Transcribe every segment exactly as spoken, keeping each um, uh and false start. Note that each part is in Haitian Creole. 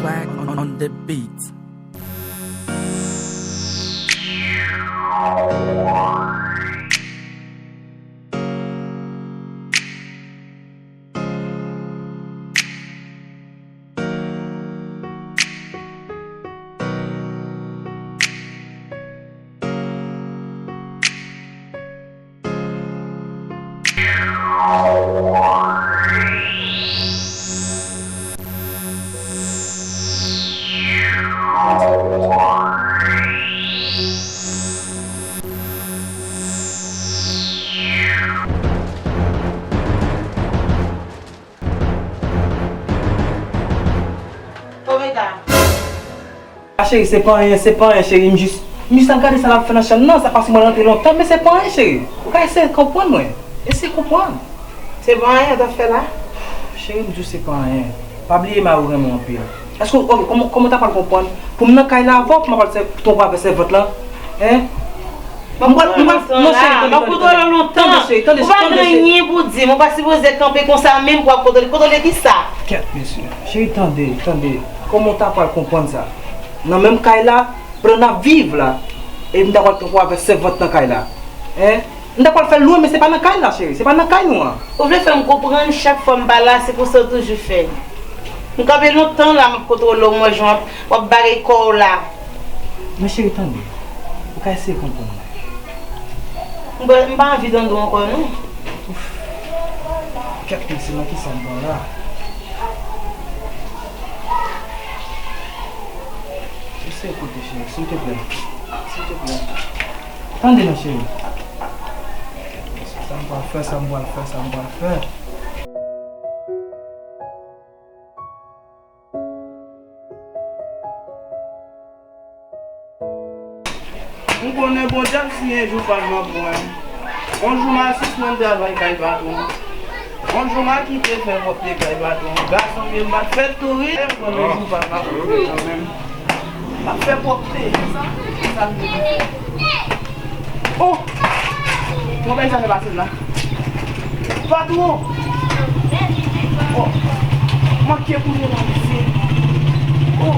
Black on the beat. Omega. A cheri, se pa anyen, se pa anyen, cheri. M jis, m jis al gade sa l ap fè nan chanm nan. Sa pase mwen rantre lontan, men se pa anyen, cheri. Ou ka eseye konprann mwen. Eseye konprann. Se pa anyen w t ap fè la? Cheri, m di w se pa anyen. Pa bliye mari w renmen w anpil. Èske, ok, kòman, kòman w ta pral konprann? Pou m nan kay la avè w, pou m ap pral sè-, pou w ap sèvant lan? Hein? M pral, m pral, non, cheri, tande, tande, tande. Tande, cheri, tande, tande, cheri. Ou pa gen anyen pou di m, ou pa sipoze kanpe konsa menm pou w ap kontwole. Kontwole kisa? Kèt, mesye. Cheri, tande, tande. Kòman w ta pral konprann sa? Nan menm kay la, pandan n ap viv la, e m ta pral kanpe avèk sèvant nan kay la. Hein? M ta pral fè l lwen, men se pa nan kay la, cheri. Se pa nan kay nou an. Ou vle fè m konprann chak fwa m pa la, se konsa w toujou fè. M kanpe lontan la, m ap kontwole w, m wè jan w ap, w ap bare kò w la. Men cheri, tande. Ou ka eseye konprann mwen. M pa, m pa anvi tande w ankò, non. Ouf. Kèt, men se nan kisa m pran la? Eseye koute, cheri, silteplè. Silteplè. Tande non, cheri. Sa m pral fè, sa m pral fè, sa m pral fè. M konnen Bondye ap siyen jou pa m ap wè. On jou m a sispann travay kay patwon. On jou m a kite fè pwòpte kay patwon. Gason m ye, m pa t fèt tou ri. M konnen jou pa m ap wè kanmenm. M ap fè pwòpte. Sa m te di. Oh! Mwen bay sa fè pase la. Patwon! Oh! Manke pou nou nan misye. Oh!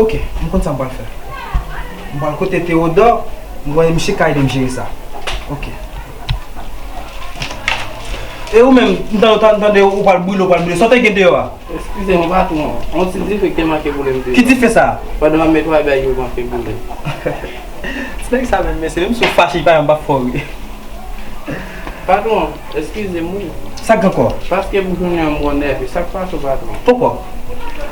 Ok, m konn sa m pral fè. M pral kote Teyodò, m pral misye ka ede m jere sa. Ok. E ou menm, m tande, m tande ou pral brile, ou pral brile. Sa w te gen deyò a? Eskize mwen, patwon. On ti dife ki te manke boule m deyò. Ki dife sa? Pandan m ap netwaye bagay yo manke boule. Ti nèg sa menm, mesye, menm si w fache, li pa janm ap fè w ri. Patwon, eskize m wi. Sa k gen ankò? Paske pou jounen an m twò nève. Sa k pase w, patwon? Pokò?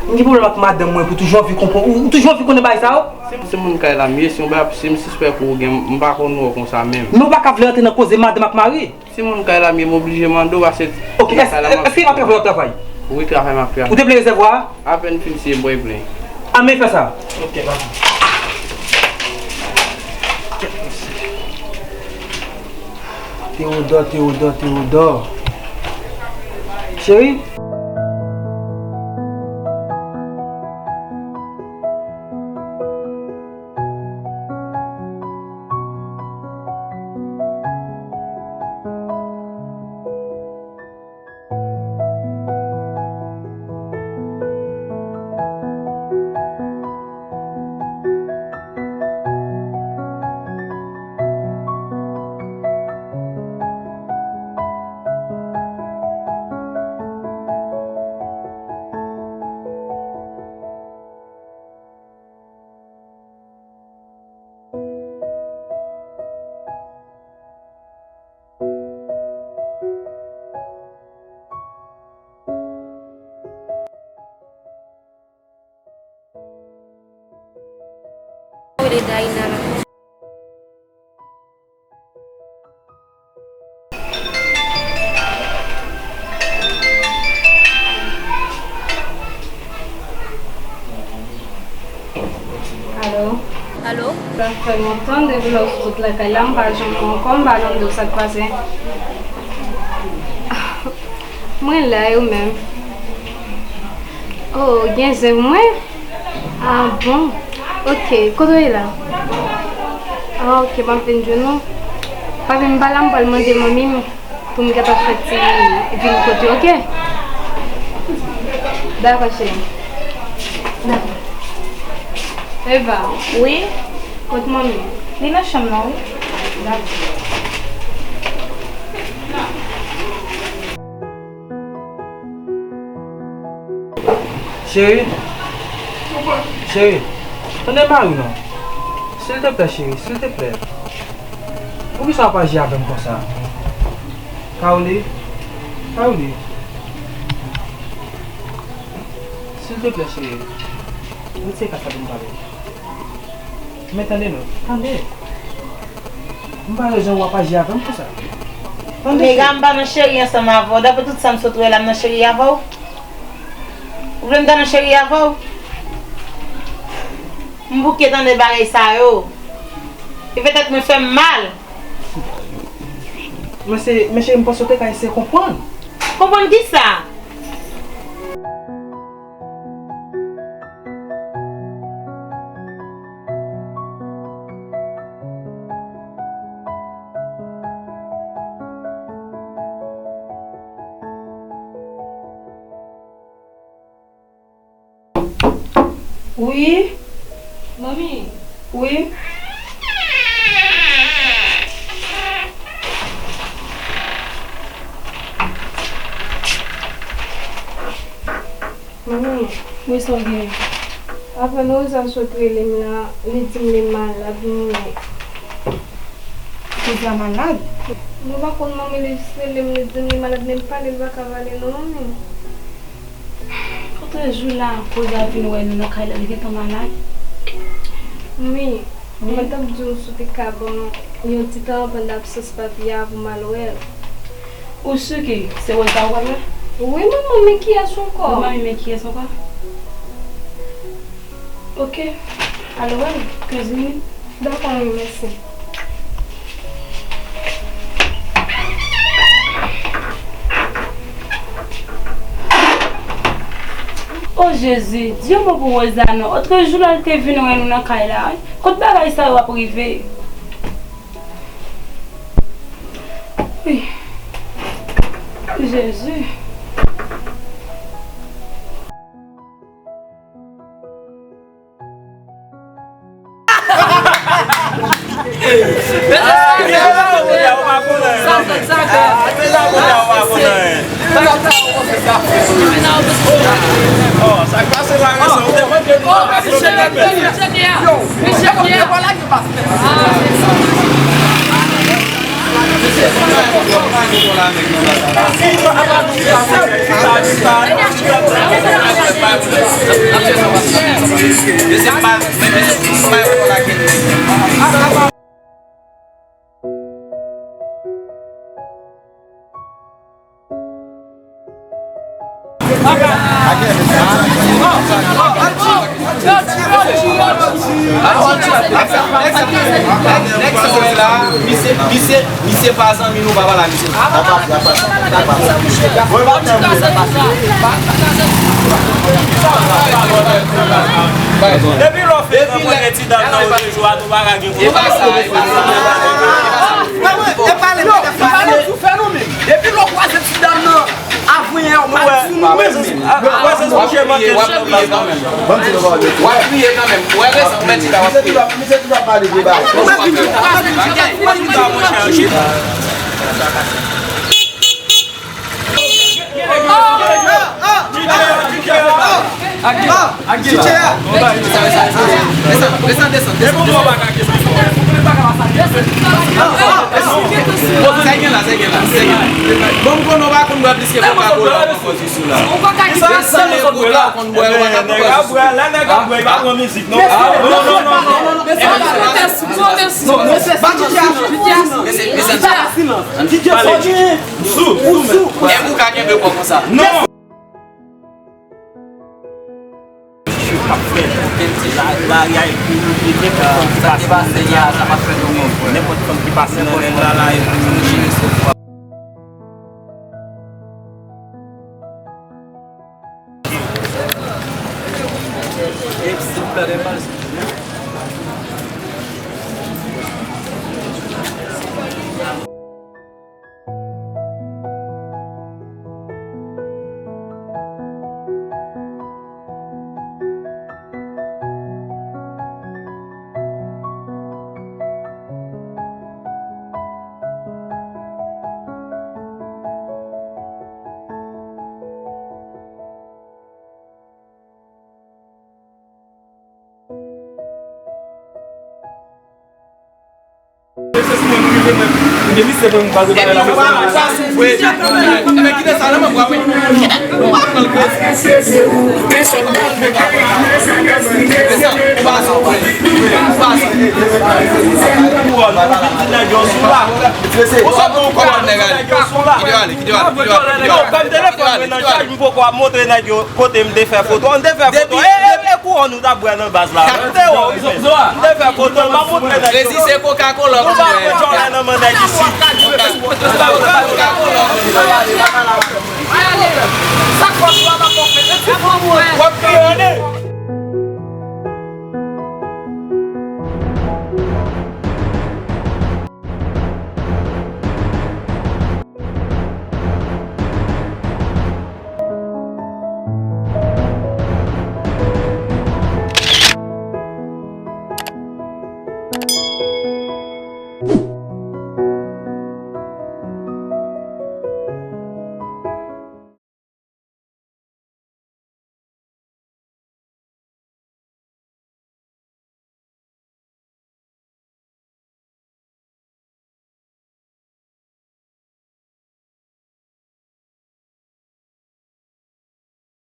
M gen pwoblèm ak madanm mwen pou toujou anvi konprann. Ou, ou toujou anvi konnen bagay sa yo? Se, se moun kay la m ye, si yon bagay, si m sispèk ou gen, m pa konn wè w konsa menm. Men ou pa ka vle antre nan koze madanm ak mari. Si moun kay la m ye, m oblije mande w, paske... Ok, èske, èske w ap travay, w ap travay? Wi, travay m ap travay. Ou te plen rezèvwa a? Apèn fin siye bwè plen. An men fè sa. Ok, papa. Teyodò, Teyodò, Teyodò. Cheri? Rele Daïna la. Alo? Alo? Sa fè lontan depi lè w sot lakay la, m pa jwenn ou ankò, m pa tande w, sa k pase? Mwen la, e ou menm? Oh, gen zen mwen? Ah bon? Ok, kote w ye la? Ah, ok, m ap vin jwenn ou. Pa vin pa la, m pral mande manmi m pou m kapab fè ti vin kote w, ok? Dakò, cheri. Eva. Wi? Kot manmi? Li nan chanm nan, wi. Dakò. Cheri, cheri, tande mari w non. Silteplè, cheri, silteplè. Poukisa w pa aji avè m konsa? Kaoli, Kaoli. Silteplè, cheri. Retire kat la pou n pale. Men tande non, tande. M pa wè jan w ap aji avè m konsa. Tande, cheri. Nèg, m pa nan cheri ansanm avè w. Daprè tout sa m sot wè la, m nan cheri avè w. Ou vle m ta nan cheri avè w? M bouke tande bagay sa yo. E petèt mwen fè m mal. Men se, men cheri, m panse w te ka eseye konprann. Konprann kisa? Wi. Manmi. Wi. Manmi. Wi, sa w gen? Apre Rosa sot rele m la, li di m li malad, manmi. Rosa malad? Nou pa konn manmi, li jis rele m, li di m li malad, men m pale, li pa ka pale non, manmi. Lòt jou la, Rosa vin wè nou nan kay la, li gentan malad. Manmi, wi, mwen t ap di w si w te ka ban m yon ti tan pandan absans papi a pou m al wè l. Ou si ke se Rosa ou pral wè? Wi, manman, men kiyès ankò? Wi, manmi, men kiyès ankò? Ok, al wè l, kenz minit. Dakò, wi, mèsi. O Jezi, di yon mo pou Rosa non. Otrejou la, l te vin wè nou nan kay la, wi. Kot bagay sa yo ap rive? Wi. Jezi. Misye, misye, misye pa zanmi nou, pa pale a misye. Depi lè w fin rankontre ti dam nan, ou te jwe a, nou pa ka gen pwoblèm. Depi lè w kwaze ti dam nan, avanyè w pa di nou menm. W ap kriye kanmenm. W ap kriye kanmenm. Ou wè rezon, mèt ti dam ap kriye. Sa gen la, sa gen la, sa gen la. Bon, m konnen w pa konn bwè plis ke Coca-Cola. Ou pa ka kite sa. Nèg ap bwè, la nèg ap bwè, li pa pran mizik non. Non, non, non, non, non. Sou, sou. E ou ka kenbe kò konsa. Non. Nenpòt fanm ki pase nan lè la, la, e pou nou jere sou fwa. Depi se pou m pase bagay la, mwen sa. Wi. Men kite sa nan men mwen, wi. Ou pa pran l kredi. Ou pa sa. Ou pa sa. Ou sa pou kòmand nèg ale. Kite yo ale, kite yo ale, kite yo ale. Yo, kòm telefòn mwen nan chaj, m poko ap montre nèg yo. Kote m te fè foto, m te fè foto. E, e, e kouwòn ou t ap bwè nan baz la. M te wè w, m te fè foto, m ap montre nèg yo. Resi se Coca-Cola ou bwè. Ou pa pran djòlè nan men nèg isi. Ou pa pran Coca-Cola. W ap kriye, ale.